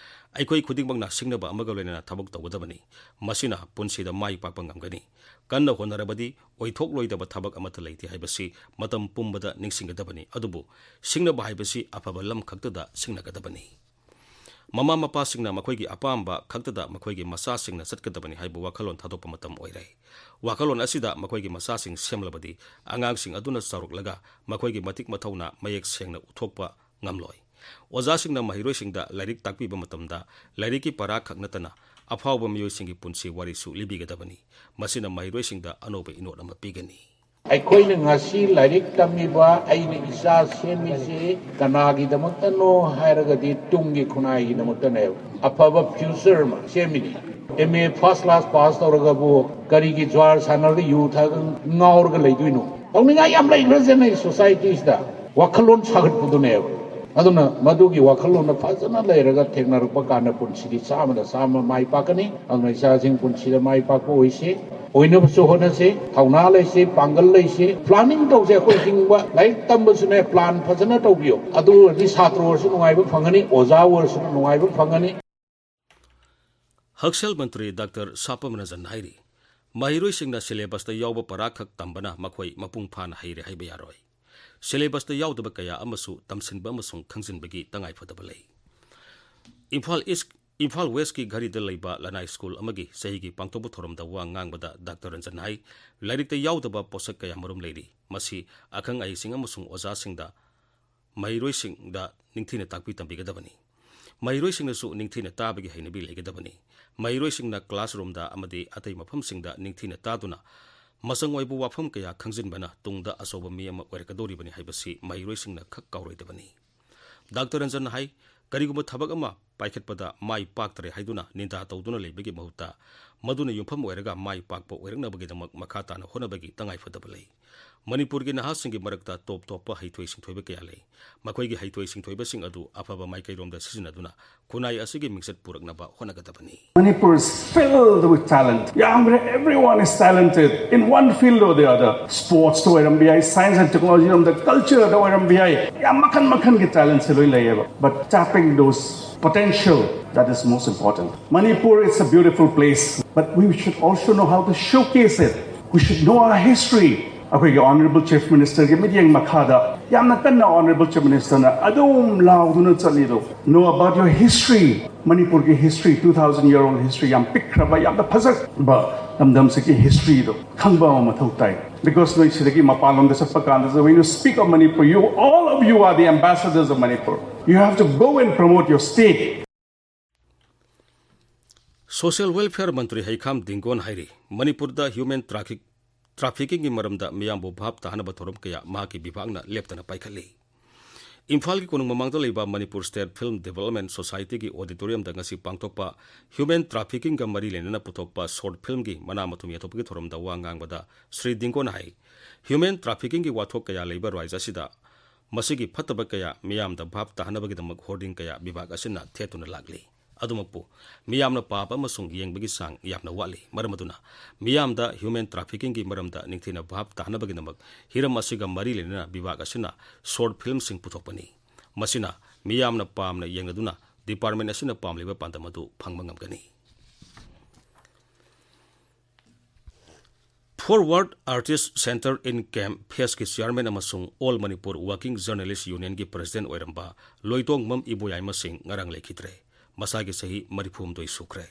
ꯑꯩꯈꯣꯏ ꯈꯨꯗꯤꯡꯃꯛꯅ ꯁꯤꯡꯅꯕ ꯑꯃꯒ ꯂꯣꯏꯅꯅ ꯊꯕꯛ ꯇꯧꯒꯗꯕꯅꯤ꯫ ꯃꯁꯤꯅ ꯄꯨꯟꯁꯤꯗ ꯃꯥꯏ ꯄꯥꯛꯄ ꯉꯝꯒꯅꯤ꯫ ꯀꯟꯅ ꯍꯣꯠꯅꯔꯕꯗꯤ ꯑꯣꯏꯊꯣꯛꯂꯣꯏꯗꯕ ꯊꯕꯛ ꯑꯃꯠꯇ ꯂꯩꯇꯦ ꯍꯥꯏꯕꯁꯤ ꯃꯇꯝ ꯄꯨꯝꯕꯗ ꯅꯤꯡꯁꯤꯡꯒꯗꯕꯅꯤ꯫ ꯑꯗꯨꯕꯨ ꯁꯤꯡꯅꯕ ꯍꯥꯏꯕꯁꯤ ꯑꯐꯕ ꯂꯝ ꯈꯛꯇꯗ ꯁꯤꯡꯅꯒꯗꯕꯅꯤ꯫ ꯃꯃꯥ ꯃꯄꯥꯁꯤꯡꯅ ꯃꯈꯣꯏꯒꯤ ꯑꯄꯥꯝꯕ ꯈꯛꯇꯗ ꯃꯈꯣꯏꯒꯤ ꯃꯆꯥꯁꯤꯡꯅ ꯆꯠꯀꯗꯕꯅꯤ ꯍꯥꯏꯕ ꯋꯥꯈꯜꯂꯣꯟ ꯊꯥꯗꯣꯛꯄ ꯃꯇꯝ ꯑꯣꯏꯔꯦ꯫ ꯋꯥꯈꯜꯂꯣꯟ ꯑꯁꯤꯗ ꯃꯈꯣꯏꯒꯤ ꯃꯆꯥꯁꯤꯡ ꯁꯦꯝꯂꯕꯗꯤ ꯑꯉꯥꯡꯁꯤꯡ ꯑꯗꯨꯅ ꯆꯥꯎꯔꯛꯂꯒ ꯃꯈꯣꯏꯒꯤ ꯃꯇꯤꯛ ꯃꯊꯧꯅꯥ ꯃꯌꯦꯛ ꯁꯦꯡꯅ ꯎꯠꯊꯣꯛꯄ ꯉꯝꯂꯣꯏ꯫ ꯑꯣꯖꯥꯁꯤꯡꯅ ꯃꯍꯩꯔꯣꯏꯁꯤꯡꯗ ꯂꯥꯏꯔꯤꯛ ꯇꯥꯛꯄꯤꯕ ꯃꯇꯝꯗ ꯂꯥꯏꯔꯤꯛꯀꯤ ꯄꯔꯥ ꯈꯛ ꯅꯠꯇꯅ ꯑꯐꯥꯎꯕ ꯃꯤꯑꯣꯏꯁꯤꯡꯒꯤ ꯄꯨꯟꯁꯤ ꯋꯥꯔꯤꯁꯨ ꯂꯤꯕꯤꯒꯗꯕꯅꯤ꯫ ꯃꯁꯤꯅ ꯃꯍꯩꯔꯣꯏꯁꯤꯡꯗ ꯑꯅꯧꯕ ꯏꯅꯣꯠ ꯑꯃ ꯄꯤꯒꯅꯤ꯫ ꯑꯩꯈꯣꯏꯅ ꯉꯁꯤ ꯂꯥꯏꯔꯤꯛ ꯇꯝꯃꯤꯕ, ꯑꯩꯅ ꯏꯆꯥ ꯁꯦꯝꯃꯤꯁꯤ ꯀꯅꯥꯒꯤꯗꯃꯛꯇꯅꯣ ꯍꯥꯏꯔꯒꯗꯤ ꯇꯨꯡꯒꯤ ꯈꯨꯟꯅꯥꯏꯒꯤꯗꯃꯛꯇꯅꯦꯕ꯫ ꯑꯐꯕ ꯐ꯭ꯌꯨꯆꯔ ꯑꯃ ꯁꯦꯝꯃꯤꯅꯤ꯫ M A first class pass ꯇꯧꯔꯒꯕꯨ ꯀꯔꯤꯒꯤ ꯖ꯭ꯋꯥꯔ ꯁꯥꯟꯅꯔꯒ ꯌꯨ ꯊꯛꯑꯒ ꯉꯥꯎꯔꯒ ꯂꯩꯗꯣꯏꯅꯣ? ꯇꯧꯅꯤꯡꯉꯥꯏ ꯌꯥꯝ ꯂꯩꯈ꯭ꯔꯖꯥꯠꯅꯤ ꯁꯣꯁꯥꯏꯇꯤꯁꯤꯗ꯫ ꯋꯥꯈꯜꯂꯣꯟ ꯁꯥꯒꯠꯄꯗꯨꯅꯦꯕ꯫ ꯑꯗꯨꯅ ꯃꯗꯨꯒꯤ ꯋꯥꯈꯜꯂꯣꯟꯗ ꯐꯖꯅ ꯂꯩꯔꯒ ꯊꯦꯡꯅꯔꯛꯄ ꯀꯥꯟꯗ ꯄꯨꯟꯁꯤꯗꯤ ꯆꯥꯝꯃꯗ ꯆꯥꯝꯃ ꯃꯥꯏ ꯄꯥꯛꯀꯅꯤ꯫ ꯑꯗꯨꯅ ꯏꯆꯥꯁꯤꯡ ꯄꯨꯟꯁꯤꯗ ꯃꯥꯏ ꯄꯥꯛꯄ ꯑꯣꯏꯁꯤ, ꯑꯣꯏꯅꯕꯁꯨ ꯍꯣꯠꯅꯁꯤ, ꯊꯧꯅꯥ ꯂꯩꯁꯤ, ꯄꯥꯡꯒꯜ ꯂꯩꯁꯤ, ꯄ꯭ꯂꯥꯅꯤꯡ ꯇꯧꯁꯤ꯫ ꯑꯩꯈꯣꯏ ꯍꯤꯡꯕ, ꯂꯥꯏꯔꯤꯛ ꯇꯝꯕꯁꯨꯅꯦ, ꯄ꯭ꯂꯥꯟ ꯐꯖꯅ ꯇꯧꯕꯤꯌꯨ꯫ ꯑꯗꯨ ꯑꯣꯏꯔꯗꯤ ꯁꯥꯇ꯭ꯔ ꯑꯣꯏꯔꯁꯨ ꯅꯨꯡꯉꯥꯏꯕ ꯐꯪꯒꯅꯤ, ꯑꯣꯖꯥ ꯑꯣꯏꯔꯁꯨ ꯅꯨꯡꯉꯥꯏꯕ ꯐꯪꯒꯅꯤ꯫ ꯍꯛꯁꯦꯜ ꯃꯟꯇ꯭ꯔꯤ ꯗꯥꯛꯇꯔ ꯁꯥꯄꯝ ꯔꯟꯖꯟ ꯍꯥꯏꯔꯤ, ꯃꯍꯩꯔꯣꯏꯁꯤꯡꯅ ꯁꯤꯂꯦꯕꯁꯇ ꯌꯥꯎꯕ ꯄꯔꯥ ꯈꯛ ꯇꯝꯕꯅ ꯃꯈꯣꯏ ꯃꯄꯨꯡ ꯐꯥꯅ ꯍꯩꯔꯦ ꯍꯥꯏꯕ ꯌꯥꯔꯣꯏ꯫ ꯁꯤꯂꯦꯕꯁꯇ ꯌꯥꯎꯗꯕ ꯀꯌꯥ ꯑꯃꯁꯨ ꯇꯝꯁꯤꯟꯕ ꯑꯃꯁꯨꯡ ꯈꯪꯖꯤꯟꯕꯒꯤ ꯇꯉꯥꯏꯐꯗꯕ ꯂꯩ꯫ ꯏꯝꯐꯥꯜ ꯏꯁ, ꯏꯝꯐꯥꯜ ꯋꯦꯁꯀꯤ ꯘꯔꯤꯗ ꯂꯩꯕ ꯂꯅꯥꯏ ꯁ꯭ꯀꯨꯜ ꯑꯃꯒꯤ ꯆꯍꯤꯒꯤ ꯄꯥꯡꯊꯣꯛꯄ ꯊꯧꯔꯝꯗ ꯋꯥ ꯉꯥꯡꯕꯗ ꯗꯥꯛꯇꯔ ꯔꯟꯖꯟ ꯍꯥꯏ, ꯂꯥꯏꯔꯤꯛꯇ ꯌꯥꯎꯗꯕ ꯄꯣꯠꯁꯛ ꯀꯌꯥ ꯃꯔꯨꯝ ꯂꯩꯔꯤ꯫ ꯃꯁꯤ ꯑꯈꯪ ꯑꯍꯩꯁꯤꯡ ꯑꯃꯁꯨꯡ ꯑꯣꯖꯥꯁꯤꯡꯗ ꯃꯍꯩꯔꯣꯏꯁꯤꯡꯗ ꯅꯤꯡꯊꯤꯅ ꯇꯥꯛꯄꯤ ꯇꯝꯕꯤꯒꯗꯕꯅꯤ꯫ ꯃꯍꯩꯔꯣꯏꯁꯤꯡꯅꯁꯨ ꯅꯤꯡꯊꯤꯅ ꯇꯥꯕꯒꯤ ꯍꯩꯅꯕꯤ ꯂꯩꯒꯗꯕꯅꯤ꯫ ꯃꯍꯩꯔꯣꯏꯁꯤꯡꯅ ꯀ꯭ꯂꯥꯁꯔꯨꯝꯗ ꯑꯃꯗꯤ ꯑꯇꯩ ꯃꯐꯝꯁꯤꯡꯗ ꯅꯤꯡꯊꯤꯅ ꯇꯥꯗꯨꯅ ꯃꯆꯪ ꯑꯣꯏꯕ ꯋꯥꯐꯝ ꯀꯌꯥ ꯈꯪꯖꯤꯟꯕꯅ ꯇꯨꯡꯗ ꯑꯆꯧꯕ ꯃꯤ ꯑꯃ ꯑꯣꯏꯔꯛꯀꯗꯧꯔꯤꯕꯅꯤ ꯍꯥꯏꯕꯁꯤ ꯃꯍꯩꯔꯣꯏꯁꯤꯡꯅ ꯈꯛ ꯀꯥꯎꯔꯣꯏꯗꯕꯅꯤ꯫ ꯗꯥꯛꯇꯔ ꯔꯟꯖꯟꯅ ꯍꯥꯏ, ꯀꯔꯤꯒꯨꯝꯕ ꯊꯕꯛ ꯑꯃ ꯄꯥꯏꯈꯠꯄꯗ ꯃꯥꯏ ꯄꯥꯛꯇꯔꯦ ꯍꯥꯏꯗꯨꯅ ꯅꯤꯟꯗꯥ ꯇꯧꯗꯨꯅ ꯂꯩꯕꯒꯤ ꯃꯍꯨꯠꯇ, ꯃꯗꯨꯅ ꯌꯨꯝꯐꯝ ꯑꯣꯏꯔꯒ ꯃꯥꯏ ꯄꯥꯛꯄ ꯑꯣꯏꯔꯛꯅꯕꯒꯤꯗꯃꯛ ꯃꯈꯥ ꯇꯥꯅ ꯍꯣꯠꯅꯕꯒꯤ ꯇꯉꯥꯏꯐꯗꯕ ꯂꯩ꯫ ꯃꯅꯤꯄꯨꯔꯒꯤ ꯅꯍꯥꯁꯤꯡꯒꯤ ꯃꯔꯛꯇ ꯇꯣꯞ ꯇꯣꯞꯄ ꯍꯩꯊꯣꯏ ꯁꯤꯡꯊꯣꯏꯕ ꯀꯌꯥ ꯂꯩ꯫ ꯃꯈꯣꯏꯒꯤ ꯍꯩꯊꯣꯏ ꯁꯤꯡꯊꯣꯏꯕꯁꯤꯡ ꯑꯗꯨ ꯑꯐꯕ ꯃꯥꯏꯀꯩꯔꯣꯝꯗ ꯁꯤꯖꯤꯟꯅꯗꯨꯅ ꯈꯨꯟꯅꯥꯏ ꯑꯁꯤꯒꯤ ꯃꯤꯡꯆꯠ ꯄꯨꯔꯛꯅꯕ ꯍꯣꯠꯅꯒꯗꯕꯅꯤ꯫ Manipur is filled with talent. ꯌꯥꯝꯈ꯭ꯔꯦ, everyone is talented. In one field or the other. Sports ꯇ ꯑꯣꯏꯔꯝꯕ ꯌꯥꯏ, science and technology ꯔꯣꯝꯗ, culture ꯗ ꯑꯣꯏꯔꯝꯕ ꯌꯥꯏ, ꯌꯥꯝ ꯃꯈꯟ ꯃꯈꯟꯒꯤ talent ꯁꯦ ꯂꯣꯏ ꯂꯩꯌꯦꯕ꯫ But tapping those potential, that is most important. Manipur is a beautiful place, but we should also know how to showcase it. We should know our history. ꯑꯩꯈꯣꯏꯒꯤ Honorable Chief Minister ꯒꯤ ꯃꯤꯠꯌꯦꯡ ꯃꯈꯥꯗ ꯌꯥꯝꯅ ꯀꯟꯅ Honorable Chief Minister ꯅ ꯑꯗꯨꯝ ꯂꯥꯎꯗꯨꯅ ꯆꯠꯂꯤꯗꯣ, know about your history. ꯃꯅꯤꯄꯨꯔꯒꯤ history, two thousand year old history, ꯌꯥꯝ ꯄꯤꯛꯈ꯭ꯔꯕ, ꯌꯥꯝꯅ ꯐꯖꯈ꯭ꯔꯕ ꯂꯝꯗꯝꯁꯤꯒꯤ history ꯗꯣ ꯈꯪꯕ ꯑꯃ ꯃꯊꯧ ꯇꯥꯏ꯫ Because ꯅꯣꯏ ꯁꯤꯗꯒꯤ ꯃꯄꯥꯟꯂꯣꯝꯗ ꯆꯠꯄ ꯀꯥꯟꯗꯁꯨ, when you speak of Manipur, you, all of you are the ambassadors of Manipur. You have to go and promote your state. Social Welfare ꯃꯟꯇ꯭ꯔꯤ ꯍꯩꯈꯥꯝ ꯗꯤꯡꯒꯣꯟ ꯍꯥꯏꯔꯤ, ꯃꯅꯤꯄꯨꯔꯗ human traffic, trafficking ꯒꯤ ꯃꯔꯝꯗ ꯃꯤꯌꯥꯝꯕꯨ ꯚꯥꯞ ꯇꯥꯍꯟꯅꯕ ꯊꯧꯔꯝ ꯀꯌꯥ ꯃꯍꯥꯛꯀꯤ ꯕꯤꯚꯥꯛꯅ ꯂꯦꯞꯇꯅ ꯄꯥꯏꯈꯠꯂꯤ꯫ ꯏꯝꯐꯥꯜꯒꯤ ꯀꯣꯅꯨꯡ ꯃꯃꯥꯡꯗ ꯂꯩꯕ Manipur State Film Development Society ꯒꯤ auditorium ꯗ ꯉꯁꯤ ꯄꯥꯡꯊꯣꯛꯄ human trafficking ꯒ ꯃꯔꯤ ꯂꯩꯅꯅ ꯄꯨꯊꯣꯛꯄ short film ꯒꯤ ꯃꯅꯥ ꯃꯊꯨꯝ ꯌꯦꯟꯊꯣꯛꯄꯒꯤ ꯊꯧꯔꯝꯗ ꯋꯥ ꯉꯥꯡꯕꯗ ꯁ꯭ꯔꯤ ꯗꯤꯡꯒꯣꯟ ꯍꯥꯏ, human trafficking ꯒꯤ ꯋꯥꯊꯣꯛ ꯀꯌꯥ ꯂꯩꯕ ꯔꯥꯏꯖ ꯑꯁꯤꯗ ꯃꯁꯤꯒꯤ ꯐꯠꯇꯕ ꯀꯌꯥ ꯃꯤꯌꯥꯝꯗ ꯚꯥꯞ ꯇꯥꯍꯟꯅꯕꯒꯤꯗꯃꯛ hoarding ꯀꯌꯥ ꯕꯤꯚꯥꯛ ꯑꯁꯤꯅ ꯊꯦꯠꯇꯨꯅ ꯂꯥꯛꯂꯤ꯫ ꯑꯗꯨꯃꯛꯄꯨ, ꯃꯤꯌꯥꯝꯅ ꯄꯥꯕ ꯑꯃꯁꯨꯡ ꯌꯦꯡꯕꯒꯤ ꯆꯥꯡ ꯌꯥꯝꯅ ꯋꯥꯠꯂꯤ꯫ ꯃꯔꯝ ꯑꯗꯨꯅ, ꯃꯤꯌꯥꯝꯗ human trafficking ꯒꯤ ꯃꯔꯝꯗ ꯅꯤꯡꯊꯤꯅ ꯚꯥꯞ ꯇꯥꯍꯟꯅꯕꯒꯤꯗꯃꯛ ꯍꯤꯔꯝ ꯑꯁꯤꯒ ꯃꯔꯤ ꯂꯩꯅꯅ ꯕꯤꯚꯥꯛ ꯑꯁꯤꯅ short film ꯁꯤꯡ ꯄꯨꯊꯣꯛꯄꯅꯤ꯫ ꯃꯁꯤꯅ ꯃꯤꯌꯥꯝꯅ ꯄꯥꯝꯅ ꯌꯦꯡꯂꯗꯨꯅ department ꯑꯁꯤꯅ ꯄꯥꯝꯂꯤꯕ ꯄꯥꯟꯗꯝ ꯑꯗꯨ ꯐꯪꯕ ꯉꯝꯒꯅꯤ꯫ Forward Artist Centre in Camp, ꯐꯦꯁꯀꯤ chairman ꯑꯃꯁꯨꯡ All Manipur Working Journalist Union ꯒꯤ president ꯑꯣꯏꯔꯝꯕ ꯂꯣꯏꯇꯣꯡꯕꯝ ꯏꯕꯣꯌꯥꯏꯃ ꯁꯤꯡ ꯉꯔꯥꯡ ꯂꯩꯈꯤꯗ꯭ꯔꯦ꯫ ꯃꯁꯥꯒꯤ ꯆꯍꯤ ꯃꯔꯤꯐꯨ ꯍꯨꯝꯗꯣꯏ ꯁꯨꯈ꯭ꯔꯦ꯫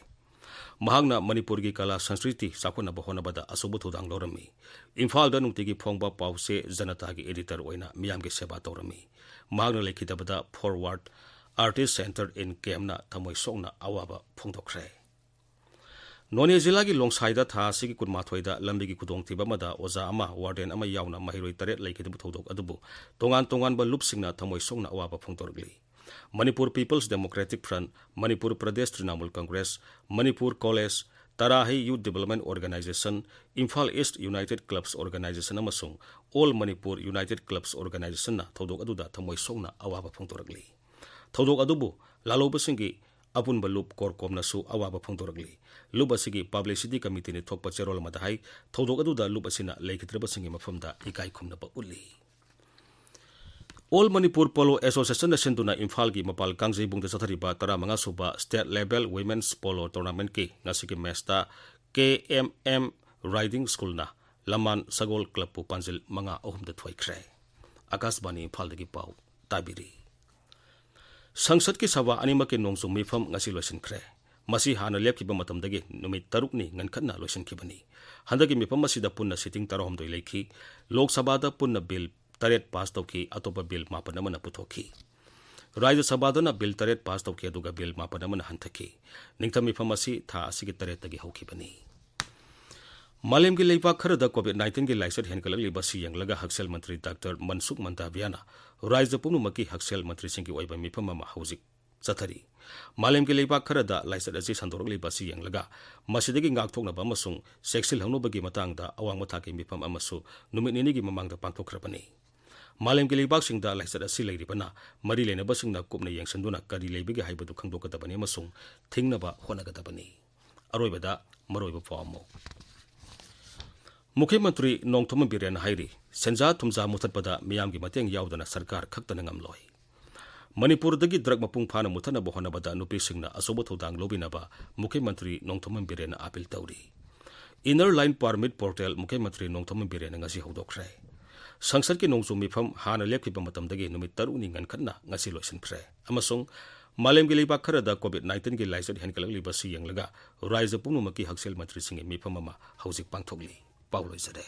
ꯃꯍꯥꯛꯅ ꯃꯅꯤꯄꯨꯔꯒꯤ ꯀꯂꯥ ꯁꯪꯁꯀ꯭ꯔꯤꯇꯤ ꯆꯥꯎꯈꯠꯅꯕ ꯍꯣꯠꯅꯕꯗ ꯑꯆꯧꯕ ꯊꯧꯗꯥꯡ ꯂꯧꯔꯝꯃꯤ꯫ ꯏꯝꯐꯥꯜꯗ ꯅꯨꯡꯇꯤꯒꯤ ꯐꯣꯡꯕ ꯄꯥꯎꯆꯦ ꯖꯅꯇꯥꯒꯤ editor ꯑꯣꯏꯅ ꯃꯤꯌꯥꯝꯒꯤ ꯁꯦꯕꯥ ꯇꯧꯔꯝꯃꯤ꯫ ꯃꯍꯥꯛꯅ ꯂꯩꯈꯤꯗꯕꯗ Forward Artist Centre in Camp ꯅ ꯊꯃꯣꯏ ꯁꯣꯛꯅ ꯑꯋꯥꯕ ꯐꯣꯡꯗꯣꯛꯈ꯭ꯔꯦ꯫ ꯅꯣꯅꯦ ꯖꯤꯂꯥꯒꯤ ꯂꯣꯡꯁꯥꯏꯗ ꯊꯥ ꯑꯁꯤꯒꯤ ꯀꯨꯟꯃꯥꯊꯣꯏꯗ ꯂꯝꯕꯤꯒꯤ ꯈꯨꯗꯣꯡꯊꯤꯕ ꯑꯃꯗ ꯑꯣꯖꯥ ꯑꯃ, ꯋꯥꯔꯗꯦꯟ ꯑꯃ ꯌꯥꯎꯅ ꯃꯍꯩꯔꯣꯏ ꯇꯔꯦꯠ ꯂꯩꯈꯤꯗꯕ ꯊꯧꯗꯣꯛ ꯑꯗꯨꯕꯨ ꯇꯣꯉꯥꯟ ꯇꯣꯉꯥꯟꯕ ꯂꯨꯞꯁꯤꯡꯅ ꯊꯃꯣꯏ ꯁꯣꯛꯅ ꯑꯋꯥꯕ ꯐꯣꯡꯗꯣꯔꯛꯂꯤ꯫ Manipur people's democratic front, Manipur Pradesh Trinamool Congress, Manipur college, Tarahei youth development organisation, Imphal east united clubs organisation ꯑꯃꯁꯨꯡ ꯑꯣꯜ ꯃꯅꯤꯄꯨꯔ ꯌꯨꯅꯥꯏꯇꯦꯗ ꯀ꯭ꯂꯕꯁ ꯑꯣꯔꯒꯅꯥꯏꯖꯦꯁꯟꯅ ꯊꯧꯗꯣꯛ ꯑꯗꯨꯗ ꯊꯃꯣꯏ ꯁꯣꯛꯅ ꯑꯋꯥꯕ ꯐꯣꯡꯗꯣꯔꯛꯂꯤ꯫ ꯊꯧꯗꯣꯛ ꯑꯗꯨꯕꯨ ꯂꯥꯜꯍꯧꯕꯁꯤꯡꯒꯤ ꯑꯄꯨꯟꯕ ꯂꯨꯞ ꯀꯣꯔ ꯀꯣꯝꯅꯁꯨ ꯑꯋꯥꯕ ꯐꯣꯡꯗꯣꯔꯛꯂꯤ꯫ ꯂꯨꯞ ꯑꯁꯤꯒꯤ ꯄꯕ꯭ꯂꯤꯁꯤꯇꯤ ꯀꯃꯤꯇꯤꯅ ꯊꯣꯛꯄ ꯆꯦꯔꯣꯜ ꯑꯃꯗ ꯍꯥꯏ, ꯊꯧꯗꯣꯛ ꯑꯗꯨꯗ ꯂꯨꯞ ꯑꯁꯤꯅ ꯂꯩꯈꯤꯗ꯭ꯔꯕꯁꯤꯡꯒꯤ ꯃꯐꯝꯗ ꯏꯀꯥꯏ ꯈꯨꯝꯅꯕ ꯎꯠꯂꯤ꯫ ꯑꯣꯜ ꯃꯅꯤꯄꯨꯔ ꯄꯣꯂꯣ ꯑꯦꯁꯣꯁꯤꯌꯦꯁꯟꯅ ꯁꯤꯟꯗꯨꯅ ꯏꯝꯐꯥꯜꯒꯤ ꯃꯄꯥꯜ ꯀꯥꯡꯖꯩꯕꯨꯡꯗ ꯆꯠꯊꯔꯤꯕ ꯇꯔꯥꯃꯉꯥ ꯁꯨꯕ ꯁ꯭ꯇꯦꯠ ꯂꯦꯚꯦꯜ ꯋꯤꯃꯦꯟꯁ ꯄꯣꯂꯣ ꯇꯣꯔꯅꯥꯃꯦꯟꯠꯀꯤ ꯉꯁꯤꯒꯤ ꯃꯦꯆꯇ ꯀꯦ ꯑꯦꯝ ꯑꯦꯝ ꯔꯥꯏꯗꯤꯡ ꯁ꯭ꯀꯨꯜꯅ ꯂꯃꯥꯟ ꯁꯒꯣꯜ ꯀ꯭ꯂꯕꯄꯨ ꯄꯥꯟꯖꯤꯜ ꯃꯉꯥ ꯑꯍꯨꯝꯗ ꯊꯣꯏꯈ꯭ꯔꯦ꯫ ꯑꯀꯥꯁꯕꯥꯅꯤ ꯏꯝꯐꯥꯜꯗꯒꯤ ꯄꯥꯎ ꯇꯥꯕꯤꯔꯤ꯫ ꯁꯪꯁꯠꯀꯤ ꯁꯚꯥ ꯑꯅꯤꯃꯛꯀꯤ ꯅꯣꯡꯖꯨ ꯃꯤꯐꯝ ꯉꯁꯤ ꯂꯣꯏꯁꯤꯟꯈ꯭ꯔꯦ꯫ ꯃꯁꯤ ꯍꯥꯟꯅ ꯂꯦꯞꯈꯤꯕ ꯃꯇꯝꯗꯒꯤ ꯅꯨꯃꯤꯠ ꯇꯔꯨꯛꯅꯤ ꯉꯟꯈꯠꯅ ꯂꯣꯏꯁꯤꯟꯈꯤꯕꯅꯤ꯫ ꯍꯟꯗꯛꯀꯤ ꯃꯤꯐꯝ ꯑꯁꯤꯗ ꯄꯨꯟꯅ ꯁꯤꯇꯤꯡ ꯇꯔꯥꯍꯨꯝꯗꯣꯏ ꯂꯩꯈꯤ꯫ ꯂꯣꯛ ꯁꯚꯥꯗ ꯄꯨꯟꯅ ꯕꯤꯜ ꯇꯔꯦꯠ ꯄꯥꯁ ꯇꯧꯈꯤ, ꯑꯇꯣꯞꯄ ꯕꯤꯜ ꯃꯥꯄꯟ ꯑꯃꯅ ꯄꯨꯊꯣꯛꯈꯤ꯫ ꯔꯥꯖ꯭ꯌ ꯁꯚꯥꯗꯅ ꯕꯤꯜ ꯇꯔꯦꯠ ꯄꯥꯁ ꯇꯧꯈꯤ, ꯑꯗꯨꯒ ꯕꯤꯜ ꯃꯥꯄꯟ ꯑꯃꯅ ꯍꯟꯊꯈꯤ꯫ ꯅꯤꯡꯊꯝ ꯃꯤꯐꯝ ꯑꯁꯤ ꯊꯥ ꯑꯁꯤꯒꯤ ꯇꯔꯦꯠꯇꯒꯤ ꯍꯧꯈꯤꯕꯅꯤ꯫ ꯃꯥꯂꯦꯝꯒꯤ ꯂꯩꯕꯥꯛ ꯈꯔꯗ ꯀꯣꯚꯤꯗ ꯅꯥꯏꯟꯇꯤꯟꯒꯤ ꯂꯥꯏꯆꯠ ꯍꯦꯟꯒꯠꯂꯛꯂꯤꯕ ꯑꯁꯤ ꯌꯦꯡꯂꯒ ꯍꯛꯁꯦꯜ ꯃꯟꯇ꯭ꯔꯤ ꯗꯥꯛꯇꯔ ꯃꯟꯁꯨꯈ ꯃꯟꯗꯥꯚꯤꯌꯥꯅ ꯔꯥꯖ꯭ꯌ ꯄꯨꯝꯅꯃꯛꯀꯤ ꯍꯛꯁꯦꯜ ꯃꯟꯇ꯭ꯔꯤꯁꯤꯡꯒꯤ ꯑꯣꯏꯕ ꯃꯤꯐꯝ ꯑꯃ ꯍꯧꯖꯤꯛ ꯆꯠꯊꯔꯤ꯫ ꯃꯥꯂꯦꯝꯒꯤ ꯂꯩꯕꯥꯛ ꯈꯔꯗ ꯂꯥꯏꯆꯠ ꯑꯁꯤ ꯁꯟꯗꯣꯔꯛꯂꯤꯕ ꯑꯁꯤ ꯌꯦꯡꯂꯒ ꯃꯁꯤꯗꯒꯤ ꯉꯥꯛꯊꯣꯛꯅꯕ ꯑꯃꯁꯨꯡ ꯆꯦꯛꯁꯤꯜꯍꯧꯅꯕꯒꯤ ꯃꯇꯥꯡꯗ ꯑꯋꯥꯡꯕ ꯊꯥꯛꯀꯤ ꯃꯤꯐꯝ ꯑꯃꯁꯨ ꯅꯨꯃꯤꯠ ꯅꯤꯅꯤꯒꯤ ꯃꯃꯥꯡꯗ ꯄꯥꯡꯊꯣꯛꯈ꯭ꯔꯕꯅꯤ꯫ ꯃꯥꯂꯦꯝꯒꯤ ꯂꯩꯕꯥꯛꯁꯤꯡꯗ ꯂꯥꯏꯆꯠ ꯑꯁꯤ ꯂꯩꯔꯤꯕꯅ ꯃꯔꯤ ꯂꯩꯅꯕꯁꯤꯡꯅ ꯀꯨꯞꯅ ꯌꯦꯡꯁꯤꯟꯗꯨꯅ ꯀꯔꯤ ꯂꯩꯕꯒꯦ ꯍꯥꯏꯕꯗꯨ ꯈꯪꯗꯣꯛꯀꯗꯕꯅꯤ ꯑꯃꯁꯨꯡ ꯊꯤꯡꯅꯕ ꯍꯣꯠꯅꯒꯗꯕꯅꯤ꯫ ꯑꯔꯣꯏꯕꯗ ꯃꯔꯨꯑꯣꯏꯕ ꯄꯥꯎ ꯑꯃꯨꯛ꯫ ꯃꯨꯈ꯭ꯌ ꯃꯟꯇ꯭ꯔꯤ ꯅꯣꯡꯊꯣꯝꯕꯝ ꯕꯤꯔꯦꯟꯅ ꯍꯥꯏꯔꯤ, ꯁꯦꯟꯖꯥ ꯊꯨꯝꯖꯥ ꯃꯨꯊꯠꯄꯗ ꯃꯤꯌꯥꯝꯒꯤ ꯃꯇꯦꯡ ꯌꯥꯎꯗꯅ ꯁꯔꯀꯥꯔ ꯈꯛꯇꯅ ꯉꯝꯂꯣꯏ꯫ ꯃꯅꯤꯄꯨꯔꯗꯒꯤ ꯗ꯭ꯔꯒ ꯃꯄꯨꯡ ꯐꯥꯅ ꯃꯨꯊꯠꯅꯕ ꯍꯣꯠꯅꯕꯗ ꯅꯨꯄꯤꯁꯤꯡꯅ ꯑꯆꯧꯕ ꯊꯧꯗꯥꯡ ꯂꯧꯕꯤꯅꯕ ꯃꯨꯈ꯭ꯌ ꯃꯟꯇ꯭ꯔꯤ ꯅꯣꯡꯊꯣꯝꯕꯝ ꯕꯤꯔꯦꯟꯅ ꯑꯥꯄꯤꯜ ꯇꯧꯔꯤ꯫ ꯏꯟꯅꯔ ꯂꯥꯏꯟ ꯄꯥꯔꯃꯤꯠ ꯄꯣꯔꯇꯦꯜ ꯃꯨꯈ꯭ꯌ ꯃꯟꯇ꯭ꯔꯤ ꯅꯣꯡꯊꯣꯝꯕꯝ ꯕꯤꯔꯦꯟꯅ ꯉꯁꯤ ꯍꯧꯗꯣꯛꯈ꯭ꯔꯦ꯫ ꯁꯪꯁꯠꯀꯤ ꯅꯣꯡꯖꯨ ꯃꯤꯐꯝ ꯍꯥꯟꯅ ꯂꯦꯞꯈꯤꯕ ꯃꯇꯝꯗꯒꯤ ꯅꯨꯃꯤꯠ ꯇꯔꯨꯛꯅꯤ ꯉꯟꯈꯠꯅ ꯉꯁꯤ ꯂꯣꯏꯁꯤꯟꯈ꯭ꯔꯦ ꯑꯃꯁꯨꯡ ꯃꯥꯂꯦꯝꯒꯤ ꯂꯩꯕꯥꯛ ꯈꯔꯗ ꯀꯣꯚꯤꯗ ꯅꯥꯏꯟꯇꯤꯟꯒꯤ ꯂꯥꯏꯆꯠ ꯍꯦꯟꯒꯠꯂꯛꯂꯤꯕ ꯑꯁꯤ ꯌꯦꯡꯂꯒ ꯔꯥꯖ꯭ꯌ ꯄꯨꯝꯅꯃꯛꯀꯤ ꯍꯛꯁꯦꯜ ꯃꯟꯇ꯭ꯔꯤꯁꯤꯡꯒꯤ ꯃꯤꯐꯝ ꯑꯃ ꯍꯧꯖꯤꯛ ꯄꯥꯡꯊꯣꯛꯂꯤ꯫ ꯄꯥꯎ ꯂꯣꯏꯖꯔꯦ꯫